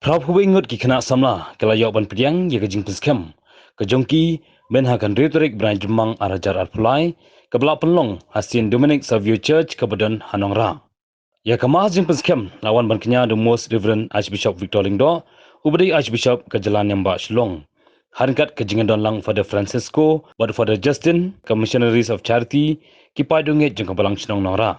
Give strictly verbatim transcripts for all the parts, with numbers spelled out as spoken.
Phra phew wei ngut ki khynnah samla ki la ïoh ban pdiang ïa ka jingpynskhem ka jong ki mynha ka hynriew tarik bnai Jymmang ar hajar arphew lai, kaba la pynlong ha Saint Dominic Savio Church kaba don ha Nongrah. Ïa ka mass jingpynskhem la wan ban kñia da u Most Reverend Archbishop Victor Lyngdoh, uba dei Archbishop ka jylla Niam Bah Shillong, ha ryngkat ka jingdon lang Father Francisco bad Father Justin, ka Missionaries of Charity, ki paid riewngeit jong ka Balang Shnong Nongrah.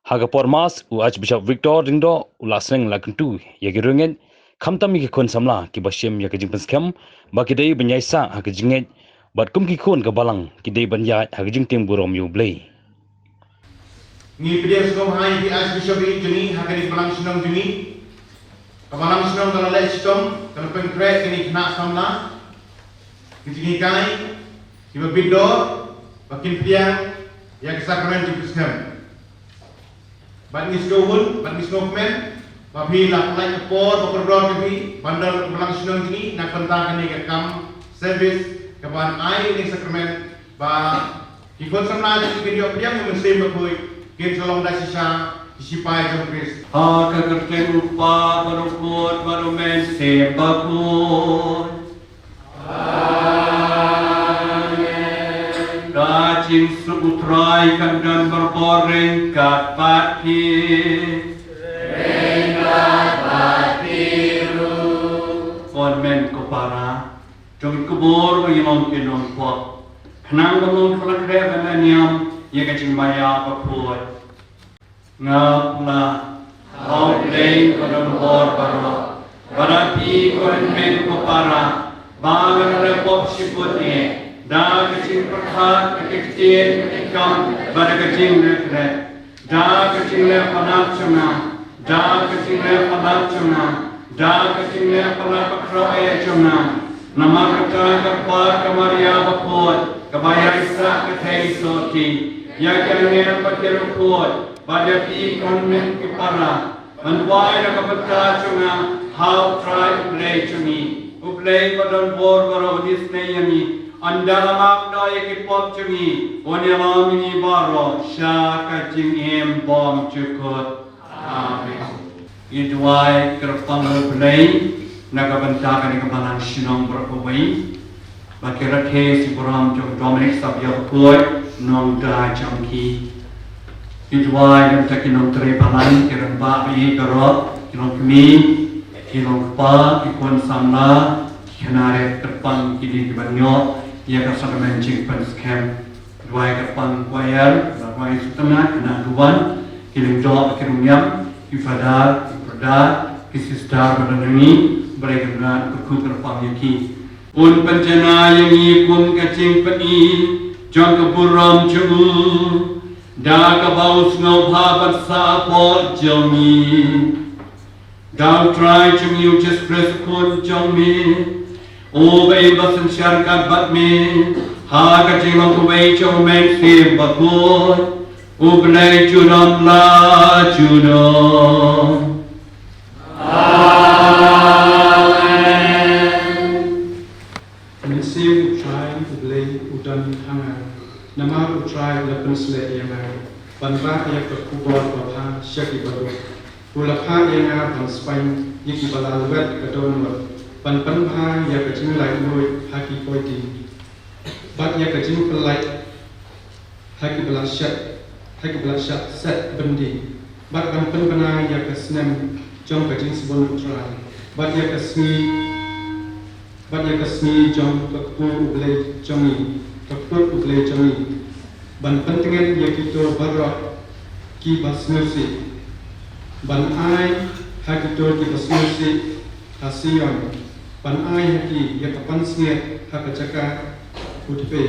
Ha ka por mass, u Archbishop Victor Lyngdoh u la sneng la kyntu ïa ki riewngeit, khamtam ïa ki khun samla kiba shim ïa ka jingpynskhem ba ki dei ban ïaisah ha ka jingngeit, bad kum ki khun ka balang ki dei ban ïaid ha ka jingtieng burom ïa U Blei. Ngi pdiang sngewbha ïa ki Archbishop jong ngi ha kane ka Balang Shnong jong ngi. Ka Balang Shnong ka la leh shitom, ka la pynkhreh ïa kine ki khynnah samla, ki jinghikai kiba bit dor, ba kin pdiang ïa ka sakramen jingpynskhem. Bad ngi sngewhun, bad ngi sngewkmen ba phi la pynlait ka por ba kordor ïa phi ban don ha ka Balang Shnong jong ngi na ka bynta kane ka kam service, kaban ai ïa kane ka sakramen, ba ki khun samla jong ngi kin ïoh pdiang ïa U Mynsiem Bakhuid, kin sa long da shisha ki sipai jong U Khrist. Ha ka kyrteng U Kpa bad U Khun bad U Mynsiem Bakhuid. Amen. Ka jingsuk U Trai kan don barabor ryngkat bad phi. Ryngkat bad phi ruh. Khun, kmen ko para, to ngin kubur ba ngin long ki nongpop, khnang ba ngin ïoh ban khreh ban da niam ïa ka jingmaïa bakhuid. Nga pla, ha U Blei uba don bor baroh, bad ha phi ko hynmen ko para, ba ngan da pop shibun eh, da ka jingpyrkhat, da ka ktien, da ka kam, bad da ka jingleh khreh. Da ka jingleh palat jong nga, da ka jingleh palat jong nga, da ka jingleh palat bakhraw eh jong nga. Namar kata ka kyrpad ka Maria bakhuid, kaba ïaisah ka thei sotti ïa ki angel bad ki riewkhuid, bad ïa phi ko hynmen ki para, ban duwai na ka bynta jong nga ha U Trai U Blei jong ngi. U Blei uba don bor baroh un isynei ïa ngi, un da la map noh ïa ki pop jong ngi, un ïalam ïa ngi baroh sha ka jingim bymjukut. Amen. Ngi duwai kyrpang ïa U Blei na ka bynta kane ka Balang Shnong baroh kawei, bad ki rakhe shi burom jong Dominic Savio Bakhuid, nongdie jong ki. Ngi duwai na ka bynta ki nongtrei balang, ki rangbah ba ïeit baroh, ki longkmie, ki longkpa, ki khun samla, ki khynnah rit, kyrpang kine kiban ïoh ïa ka sakramen jingpynskhem. Duwai kyrpang choir, duwai sutana, khynnah duwan, ki lyngdoh, ki ryngiam, ki father, ki brother, ki sister ba don ha ngi, U Blei Kynrad un kyrkhu kyrpang ïa ki. Un pynjanai ïa ngi kum ka jingpyni jong ka burom jong u, da kaba u sngewbha ban sah hapoh jong ngi. Da U Trai jong ngi U Jisu Khrist U Khun jong me, uba im bad synshar ryngkat bad me ha ka jinglong kawei jong U Mynsiem Bakhuid, U Blei junom la junom. Amen. Mynsiem U Trai U Blei u don ha nga, namar U Trai u la pynsleh ïa nga ban rah ïa ka khubor babha sha ki baroh. U la phah ïa nga ban spaiñ ïa ki ba la lwet ka dohnud, ban pynbha ïa ka jinglait luid ha ki koiti, bad ïa ka jingpyllait ha ki ba la shet, ha ki ba la shet set byndi, bad ban pynbna ïa ka snem jong ka jingsbun U Trai, bad ïa ka sngi, bad ïa ka sngi jong ka kpu U Blei jong ngi, ka kput U Blei jong ngi, ban pyntngen ïa kito baroh ki ba sngewsih, ban ai ha kito ki ba sngewsih ha Sion, ban ai ha ki ïa ka pansngiat ha ka jaka u tbe,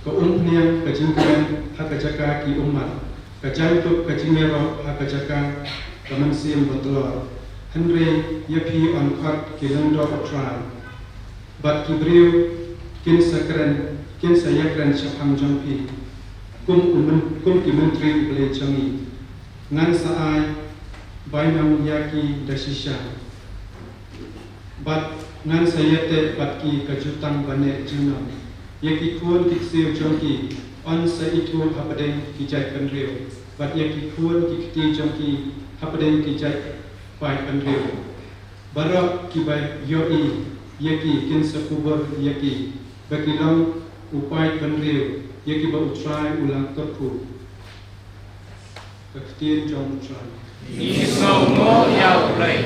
ka umphniang ka jingkmen ha ka jaka ki ummat, ka jaitup ka jingïaroh ha ka jaka ka mynsiem batlot. Hynrei ïa phi yn khot ki lyngdoh U Trai, bad ki briew kin sa kren, kin sa ïakren shaphang jong phi kum u myn-, kum ki myntri U Blei jong ngi. Ngan sa ai bainong ïa ki da shisha, bad ngan sa ïateh bad ki ka jutang ba neh junom. Ïa ki khun ki ksiew jong ki yn sa ithuh hapdeng ki jait bynriew, bad ïa ki khun ki kti jong ki hapdeng ki jait paid bynriew. Baroh kiba ïohi ïa ki kin sa kubur ïa ki, ba ki long u paid bynriew ïa kiba U Trai u la kyrkhu. Ka ktien jong U Trai. Ngi sngewnguh ïa U Blei.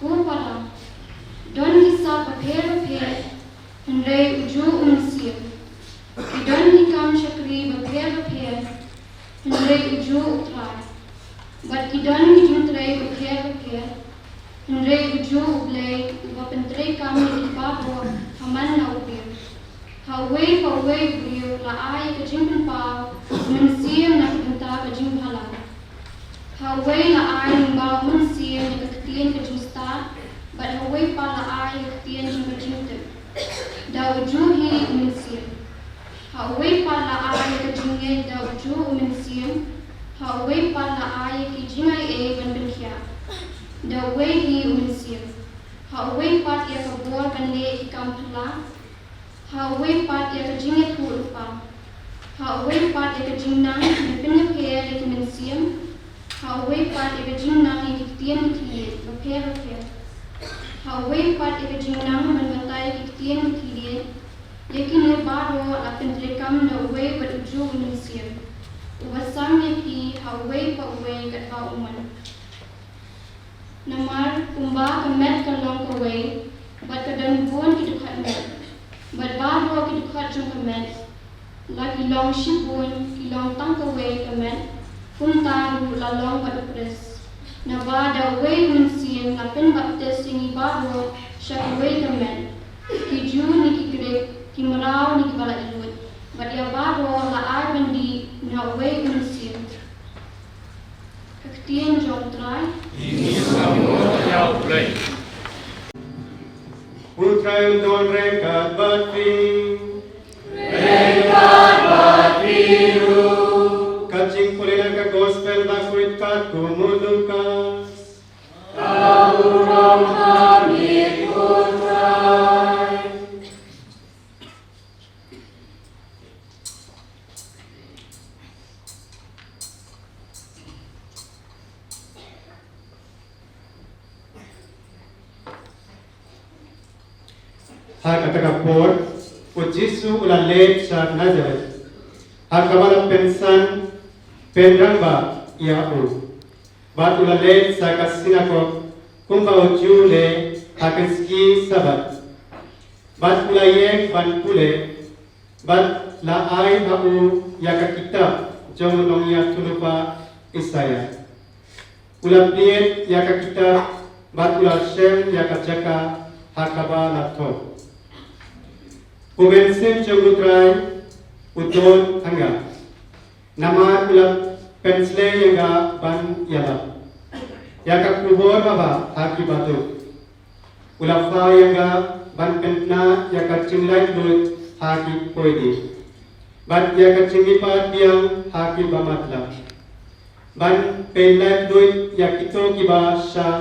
Ko para, don ki sap bapher bapher, hynrei ujuh u Mynsiem. Ki don ki kam shakri bapher bapher, hynrei ujuh U Trai. Bad ki don ki jingtrei bapher bapher, hynrei ujuh U Blei uba pyntreikam ïa ki baroh ha man la u briew. Ha uwei pa uwei u briew la ai ïa ka jingpynpaw u Mynsiem na ka bynta ka jingbhalang. Ha uwei la ai lyngba u Mynsiem ïa ka ktien ka jingstad, bad ha uwei pat la ai ïa ka ktien jong ka jingtip da ujuh hi u Mynsiem. Ha uwei pat la ai ïa ka jingngeit da ujuh u Mynsiem. Ha uwei pat la ai ïa ki jingaiei ban pynkhiah da uwei hi u Mynsiem. Ha uwei pat ïa ka bor ban leh ki kam phylla. Ha uwei pat ïa ka jingïathuhlypa. Ha uwei pat ïa ka jingnang ban pynïapher ïa ki mynsiem. Ha uwei pat ïa ka jingnang ïa ki ktien ki thylliej bapher bapher. Ha uwei pat ïa ka jingnang ban batai ïa ki ktien ki thylliej. Ïa kine baroh la pyntreikam da uwei bad ujuh u Mynsiem, uba sam ïa phi ha uwei pa uwei katba u mon. Namar kumba ka met ka long kawei, bad ka don bun ki dkhot met, bad baroh ki dkhot jong ka met, la ki long shibun, ki long tang kawei ka met, kumta ruh la long bad u Khrist. Naba da uwei u Mynsiem la pynbaptis ïa ngi baroh sha kawei ka met, ki Jiw ne ki Grik, ki mraw ne kiba laitluid, bad ïa baroh la ai ban dih na uwei u Mynsiem. Ka ktien jong U Trai. Ngi sngewnguh ïa U Blei. U Trai un don ryngkat bad phi. Ryngkat bad phi ruh. Ka jingpule na ka Gospel bakhuid katkum u Lukas. Ka burom ha me ko Trai. Ha kata ka por, u Jisu u la leit sha Nasareth, ha kaba la pynsan pynrangbah ïa u. Bad u la leit sha ka sinakok kumba u ju leh ha ki sngi Sabbath. Bad u la ïeng ban pule, bad la ai ha u ïa ka kitab jong u nongïathuhlypa Isaïah. U la plie ïa ka kitab, bad u la shem ïa ka jaka ha kaba la thoh: U Mynsiem jong U Trai u don ha nga, namar u la pynshlei ïa nga ban ïalap ïa ka khubor babha ha ki baduk. U la phah ïa nga ban pyntnat ïa ka jinglaitluid ha ki khyllipmat, bad ïa ka jingmihpat biang ha ki bamatlah, ban pynlaitluid ïa kito kiba shah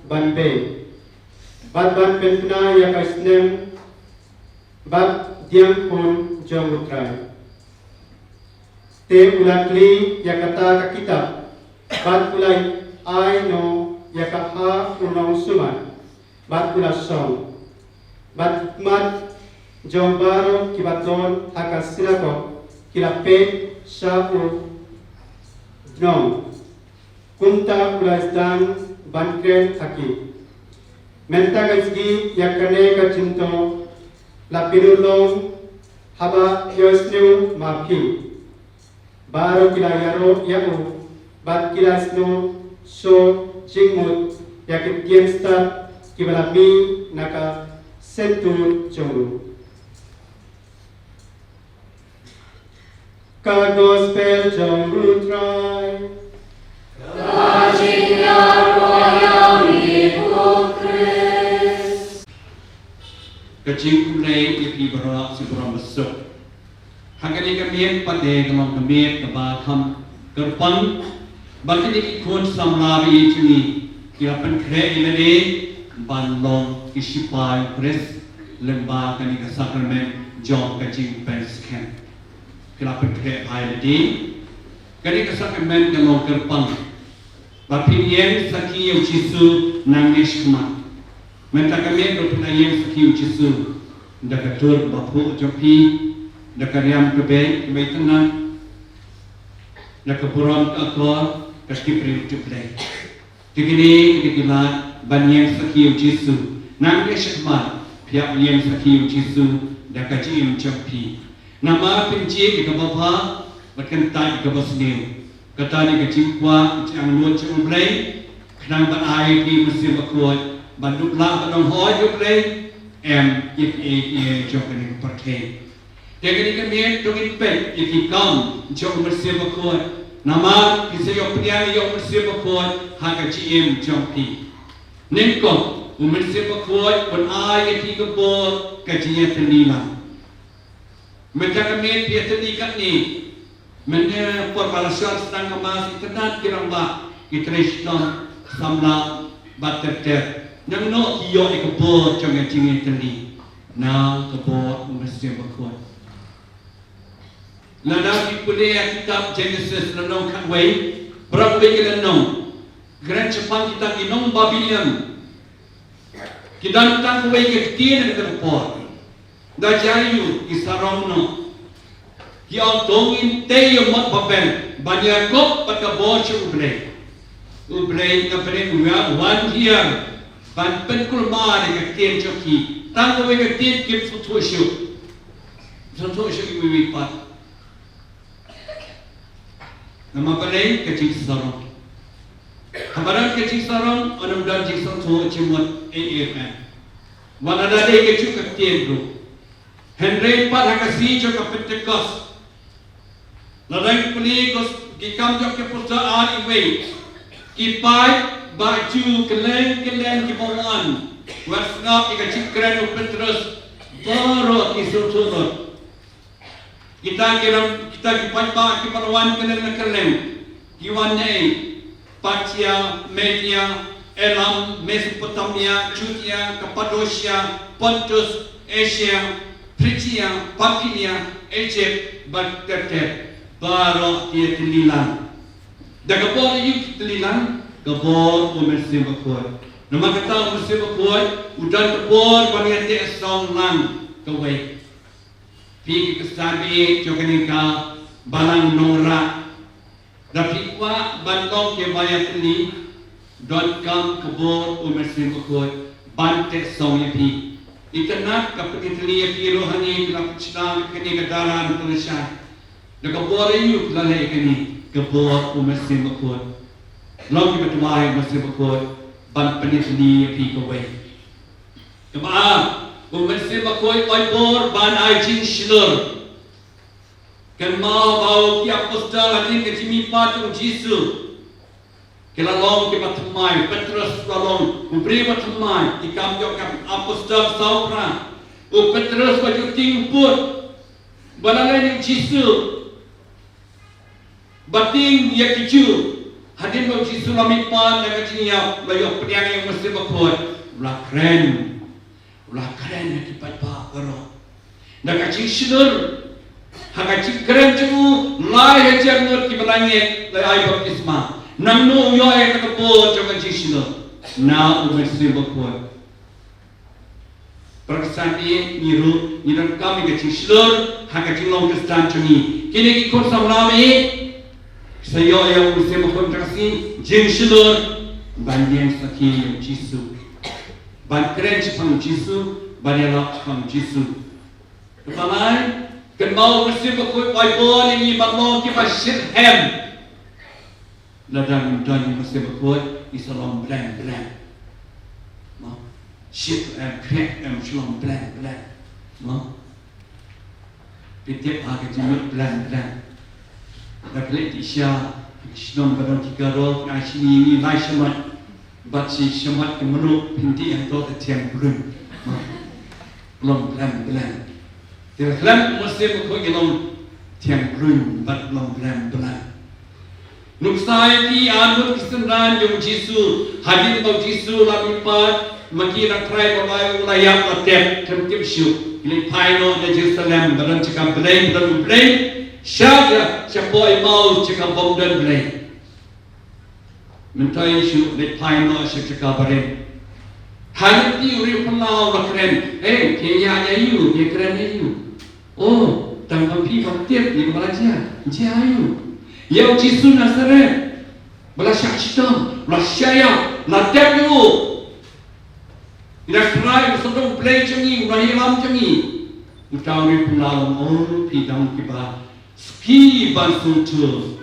ban bei, bad ban pynpna ïa ka snem bad diengphun jong U Trai. Te u la kli ïa kata ka kitab, bad u la ai noh ïa ka ha u nongsumar, bad u la shong. Bad ki khmat jong baroh kiba don ha ka sinakok ki la peit sha u nong. Kumta u la sdang ban kren ha ki: Mynta ka sngi ïa kane ka jingthoh la pynurlong haba ïohsngew ma phi. Baroh ki la ïaroh ïa u, bad ki la snoh shuh jingmut ïa ki ktien stad kiba la mih na ka syntur jong u. Ka gospel jong u Trai. Ka jingkhublei ïa phi baroh, sngewbha ban suk. Ha kane ka miet pat te ka long ka miet kaba kham kyrpang ba kine ki khun samla ba ïeit jong ngi ki la pynkhreh ïa lade ban long ki shipai u Khrist lyngba kane ka sakramen jong ka jingpynskhem. Ki la pynkhreh bha ïa lade. Kane ka sakramen ka long kyrpang ba phin ïeng sakhi ïa u Jisu nangne shakhmat. Mynta ka miet ruh phin ïeng sakhi ïa u Jisu da ka dur ba phuh jong phi, da ka riam ka beit kaba itynnad, da ka burom ka akor ka tip briew tip Blei. Te kine ki dei ki lad ban ïeng sakhi ïa u Jisu. Nangne shakhmat phi hap ïeng sakhi ïa u Jisu da ka jingim jong phi. Namar phin jied ïa kaba bha bad kyntait ïa kaba sniew. Kata dei ka jingkwah jingangnud jong U Blei, khnang ban ai ïa phi u Mynsiem Bakhuid ban duh lah ban ong hooid ïa U Blei, em, ïa kiei kiei jong kane ka pyrthei. Te kane ka miet to ngin peit ïa ki kam jong u Mynsiem Bakhuid. Namar phi sa ïoh pdiang ïa u Mynsiem Bakhuid ha ka jingim jong phi. Nyngkong, u Mynsiem Bakhuid un ai ïa phi ka bor ka jingïatylli lang. Mynta ka miet phi ïatylli katne. Mynne por ba la shon sdang ka Mass, itynnad ki rangbah, ki trei shitom, samla bad ter ter. Nangno ki ïoh ïa ka bor jong ka jingïatylli? Na ka bor u Mynsiem Bakhuid. Lada phi pule ïa kitab Genesis lynnong khatwei, baroh kawei ka lynnong, kren shaphang kita ki nong Babilon. Ki don tang kawei ka ktien ha kata ka por. Da jia aïu ki sarong noh. Ki ong to ngin tei ïa u mot Babel ban ïakob bad ka bor jong U Blei. U Blei nga pynlong u wan hiar ban pynkulmar ïa ka ktien jong ki. Tang kawei ka ktien kim sngewthuh shuh. Sngewthuh shuh iwei iwei pat. Namar balei? Ka jingsarong. Haba don ka jingsarong, yn ym don jingsngewthuh jingmut ei ei ruh. Wat lada dei kajuh ka ktien ruh. Hynrei pat ha ka sngi jong ka Pentekost, lada ngi pule ki Kam jong ki Apostol ar wei, ki paid ba ju kylleng kylleng kiba wan, wat sngap ïa ka jingkren u Petrus, baroh ki sngewthuh lut. Kita ki ram, kita ki paidbah kiba la wan kylleng na kylleng, ki wan na ei? Parthia, Media, Elam, Mesopotamia, Judea, Kapadosia, Pontus, Asia, Phrygia, Pamfilia, Egypt bad ter ter. Baroh ki ïatylli lang. Da ka bor aïu ki tylli lang? Ka bor u Mynsiem Bakhuid. Namar kata u Mynsiem Bakhuid u don ka bor ban ïateh song lang kawei. Phi ki Khristan ba ïeit jong kane ka balang nongrah, da phi kwah ban long kiba ïatylli, donkam ka bor u Mynsiem Bakhuid ban teh song ïa phi. Itynnad ka pynïatylli ïa phi ruh hangne, phi la pynshna kane ka dalan pynshai. Da ka bor aïu phi la leh kane? Ka bor u Mynsiem Bakhuid. Long kiba duwai u Mynsiem Bakhuid ban pynïatylli ïa phi kawei. Kaba ar, u Mynsiem Bakhuid u ai bor ban ai jingshlur. Kynmaw ba ki apostol hadien ka jingmihpat jong u Jisu, ki la long kiba thymmai. Petrus la long u briew ba thymmai. Ki Kam jong ki Apostol saw phra. U Petrus ba ju tieng pud ba la leit ïa u Jisu, ba tieng ïa ki Jiw. Hadien ba u Jisu la mihpat na ka jingïap, la ïoh pdiang ïa u Mynsiem Bakhuid, u la kren. U la kren ïa ki paidbah baroh da ka jingshlur. Ha ka jingkren jong u, lai hajar ngut kiba la ngeit la ai baptisma. Nangno u ïoh ïa ka bor jong ka jingshlur? Na u Mynsiem Bakhuid. Para Khristan, ngi ruh ngi donkam ïa ka jingshlur ha ka jinglong Khristan jong ngi. Kine ki khun samla ba ïeit, sa ïoh ïa u Mynsiem Bakhuid mynta ka sngi, jingshlur ban ïeng sakhi ïa u Jisu, ban kren shaphang u Jisu, ban ïalap shaphang u Jisu. Kaba lai, kynmaw u Mynsiem Bakhuid u ai bor ïa ngi ban long kiba shitrhem. Lada ngim don ïa u Mynsiem Bakhuid, ngi sa long blank blank. Mo? Shitrhem, khreh em, sa long blank blank. Mo? Phi tip ha ka jingmut blank blank? Da klet ti sha, shnong ba don ki karol, nga shini ni lai shamat. Bad shi shamat ki mruk, pynti ang to te thiang brun. Long blam blam. Te khlem mesti mukhu ki long thiang brun, bad long blam blam. Nuksa ïa ki arngut ki synran jong u Jisu, hadien ba u Jisu la mihpat, ma ki nongtrai ba bai u la ïap la tep, khlem tip shuh. Ki leit phai noh na Jerusalem, ba don jaka blei, ba don u Blei, sha ka, sha poh Emmaus, jaka bym don Blei. Mynta u Jisu leit phai noh sha jaka barim. Hynrei u riew phyllaw u la kren, eh, phi ïa ïa u, phi kren ïa u. Oh, tang ba phi ba tip ïa kaba la jia, jia ïa u. Ïa u Jisu Nasaret. Ba la shah shitom, la shah ïap, la tep ïa u. Ïa u Trai, u Sohdong Blei jong ngi, u Nongïalam jong ngi. Uta u riew phyllaw u ong, oh, phi dang kiba suki ban sngewthuh.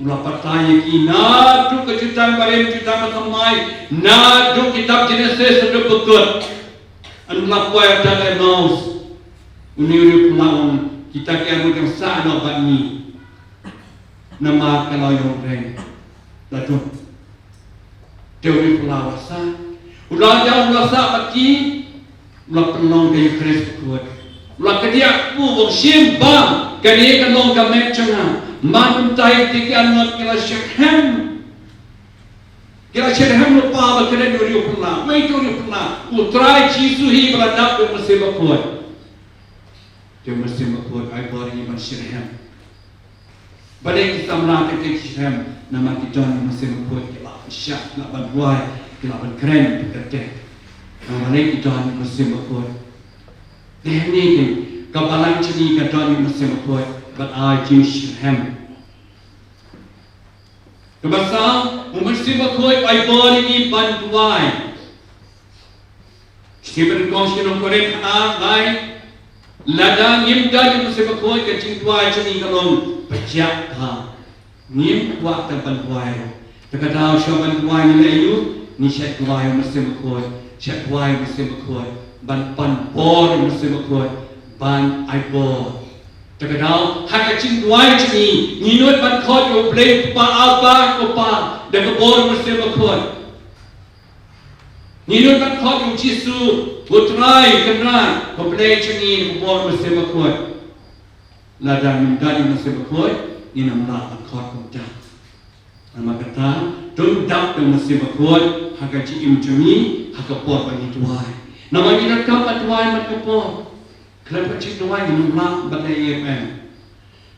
U la batai ïa ki naduh ka jutang barim, jutang bathymmai, naduh kitab Jenesis haduh ba kut. Hynda u la poi ha Emmaus. Une u riew phyllaw u ong, kita ki arngut kin sah noh bad ngi. Namar ka la ïoh reng. La dep. Te u riew phyllaw u la sah. U la ïa u la sah bad ki. U la pynlong ka Eukharist bakhuid. U la kdiah kpu, u ong shim ba kane ka long ka met jong nga. Man mynta te ki arngut ki la shitrhem. Ki la shitrhem lypa ba kane u riew phyllaw. Wei u riew phyllaw. U Trai Jisu hi ba la dap da u Mynsiem Bakhuid. Te u Mynsiem Bakhuid u ai bor ïa ngi ban shitrhem. Balei ki samla te ki shitrhem? Namar ki don u Mynsiem Bakhuid, ki lah ban shah, ki lah ban duwai, ki lah ban kren, ki kyrteng. Namar balei? Ki don u Mynsiem Bakhuid. Te hangne te ka balang jong ngi ka don u Mynsiem Bakhuid, bad ai jingshitrhem. Kaba saw, u Mynsiem Bakhuid u ai bor ïa ngi ban duwai. Shithi ba nyngkong sha ki nong Korinth ar lai. Lada ngim don ïa u Mynsiem Bakhuid, ka jingduwai jong ngi ka long pyrshah bha. Ngim kwah tang ban duwai. Te ka daw shuwa ban duwai ngi leh aïu, ngi shait duwai ïa u Mynsiem Bakhuid, shait duwai ïa u Mynsiem Bakhuid ban pan bor, ïa u Mynsiem Bakhuid ban ai bor. Te ka daw ha ka jingduwai jong ngi, ngi nud ban khot ïa u Blei Kpa, Abba Kpa, da ka bor u Mynsiem Bakhuid. Ngi nud ban khot ïa u Jisu, u Trai, u Kynrad, u Blei jong ngi, da ka bor u Mynsiem Bakhuid. Lada ngim don ïa u Mynsiem Bakhuid, ngin ym lah ban khot kumta. Namar kata, to dap da u Mynsiem Bakhuid ha ka jingim jong ngi, ha ka por ba ngi duwai. Namar ngi donkam ban duwai man ka por. Khlem ka jingduwai ngin ym lah ban leh ei ei ruh.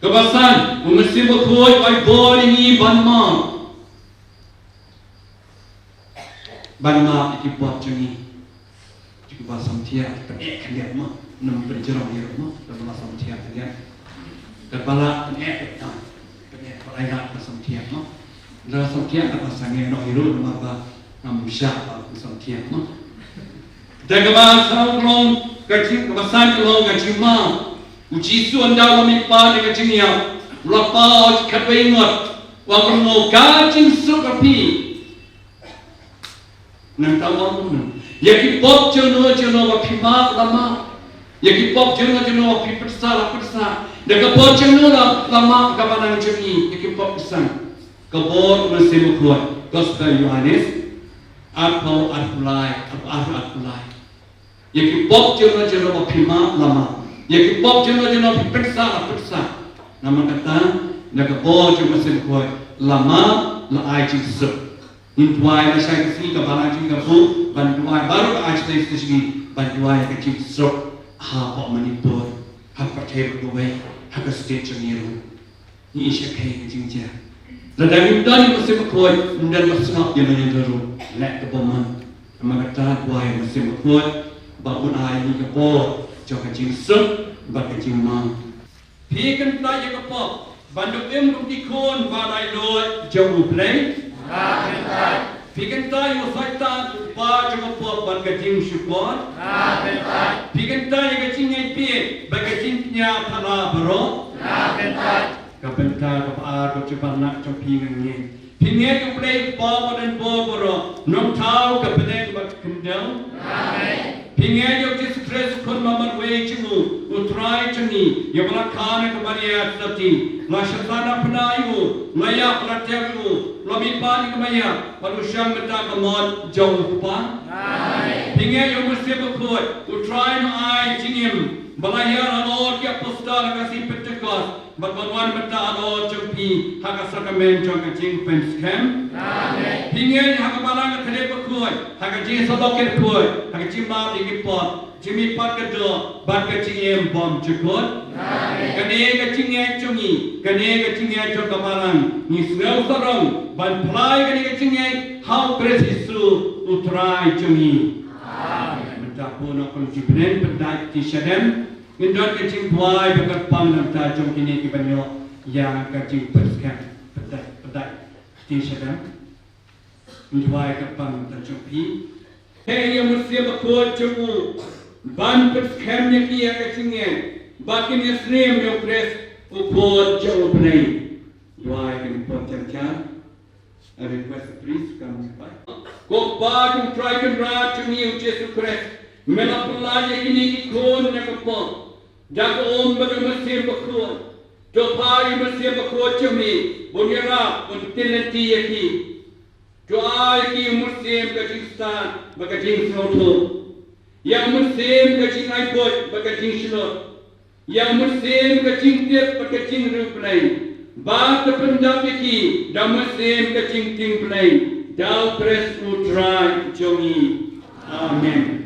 Kaba san, u Mynsiem Bakhuid u ai bor ïa ngi ban map. Ban map ïa ki pop jong ngi. Ki ba samthiah, pyneh khyndiat mo, nym pynjrong ïa ruh mo, da ba la samthiah khyndiat. Da ba la pyneh, pyneh, pyneh, ba la ïaid ba samthiah mo. Da samthiah da ba sangeh noh ïa ruh, namar ba ngam shah ba samthiah mo. Da kaba saw ka long ka jing, kaba san ka long ka jingmap. U Jisu ynda u la mihpat da ka jingïap, u la paw khatwei ngut, u ong kumno, ka jingsuk ka phi. Nangta u ong kumno? Ïa ki pop jong no jong no ba phi map la map. Ïa ki pop jong no jong no ba phi pynsah la pynsah. Da ka bor jong no la, la map kaba nang jong ngi, ïa ki pop ki san. Ka bor u Mynsiem Bakhuid. Gospel Ïoannis arphew, arphew lai, arphew, arphew lai. Ïa ki pop jong no jong no ba phi map la map. Ïa ki pop jong no jong no ba phi pynsah la pynsah. Namar kata, da ka bor jong u Mynsiem Bakhuid la map, la ai jingsuk. Ngin duwai lashai ka sngi, ka balang jong ngi ka buh ban duwai baroh, ka ai jingsuk sha ngi ban duwai ka jingsuk hapoh Manipur, ha pyrthei baroh kawei, ha ka state jong ngi ruh. Ngi ïa shakri ka jingjia. Lada ngim don ïa u Mynsiem Bakhuid, ngim don ba sngap ïa lade ruh. Leh kaba mon. Namar kata duwai ïa u Mynsiem Bakhuid ba un ai ïa ngi ka bor jong ka jingsuk bad ka jingmap. Phi kyntait ïa ka pop ban da im kum ki khun ba laitluid jong U Blei? Nga kyntait. Phi kyntait ïa u Soitan, u kpa jong ka pop bad ka jingshukor? Nga kyntait. Phi kyntait ïa ka jingngeit bieit bad ka jingkñia thala baroh? Nga kyntait. Ka bynta kaba ar ka jingpynlong jong phi ngan ngeit. Phi ngeit ïa U Blei Kpa uba don bor baroh, Nongthaw ka bneng bad ka khyndew? Amen. Phi ngeit ïa U Jisu Khrist u Khun ba marwei jong u, U Trai jong ngi, ïa uba la kha na ka Maria Theisotti, Nga shah na pynai u, nga ïap nga tep u, la mih pat ïa ka maya, pat u shang mynta ka mon jong u Kpa. Phi ngeit ïa u Mynsiem Bakhuid, u Trai u ai jingim, ba la ïa halor ki apostol ha ka sngi Pentekost, bad ban wan mynta halor jong phi ha ka sakramen jong ka jingpynskhem. Phi ngeit ha ka Balang ka Thylliej Bakhuid, ha ka jingïasyllok kyrkhu, ha ka jingmap ïa ki pop, jingmihpat ka doh, bad ka jingim bymjukut. Kane ka jingngeit jong ngi, kane ka jingngeit jong ka Balang, ngi sngew sarong ban pynlait kane ka jingngeit ha u Khrist Jisu u Trai jong ngi. Mynta ko na kon jingpynlait pynlait ti shadem. Ngin don ka jingduwai bad ka pang na ka bynta jong kine kiban ïoh ïa ka jingpynskhem. Pynlait pynlait ti shadem. Duwai ka pang na ka bynta jong phi. Heh ïa u Mynsiem Bakhuid jong u ban pynskhem ïa ki ïa ka jingngeit ba kin ïasyriem ïa u Khrist u Khun jong u Blei. Duwai kan pop jar jar. I request the priest to come and pray. Ko Kpa jong u Trai Kynrad jong ngi u Jisu Khrist, me la pynlait ïa kine ki khun na ka pop da ka um bad u Mynsiem Bakhuid. To phah ïa u Mynsiem Bakhuid jong me ban ïarap ban ktien lynti ïa ki. To ai ïa ki u mynsiem ka jingstad bad ka jingsngewthuh, ïa u mynsiem ka jingai buit bad ka jingshlur, ïa u mynsiem ka jingtip bad ka jingriewblei, bad to pyndap ïa ki da u mynsiem ka jingtieng Blei, da u Khrist u Trai jong ngi. Amen.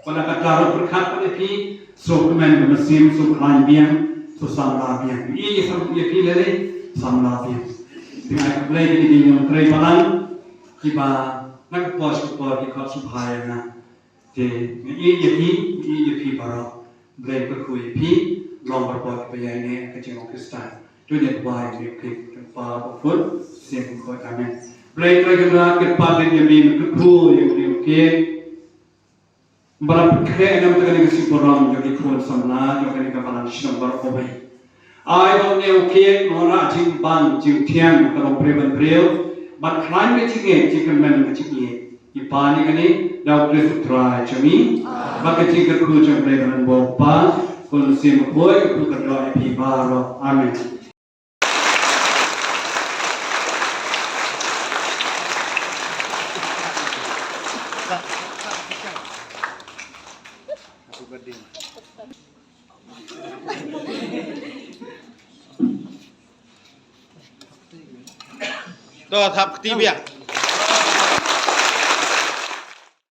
Kane ka daw pyrkhat kane phi, sngewkmen ka mynsiem, sngewkhlaiñ biang, sngewsamla biang. Ïa, ïa, sam, ïa phi lei lei, samla biang. Te ai khublei ïa ki nongtrei balang kiba na ka por sha ka por ki khot sngewbha ïa nga. Te nga ïeit ïa phi, nga ïeit ïa phi baroh. Blei kyrkhu ïa phi, long baroh kiba ïaineh ka jingong Khristan. To ngin duwai ïa phi, Kpa bad Khun, Mynsiem Bakhuid. Amen. Blei Trai Kynrad, Kpa Trai Kynrad, kyrkhu ïa phi, ïa phi. Ba la pynkhreh ïa kane ka sngi burom jong ki khun samla jong kane ka balang shnong baroh kawei. Ai ba une u cake un wanrah jingbang jingthiang ka long briew ban briew, bad khlaiñ ka jingngeit jingkyrmen ka jingngeit. Ngi pan ïa kane da U Khrist U Trai jong ngi. Bad ka jingkyrkhu jong U Blei Kynrad, U Kpa, Khun, Mynsiem Bakhuid, ka kyrkhu ka dei ïa phi baroh. Amen. To thap kti biang.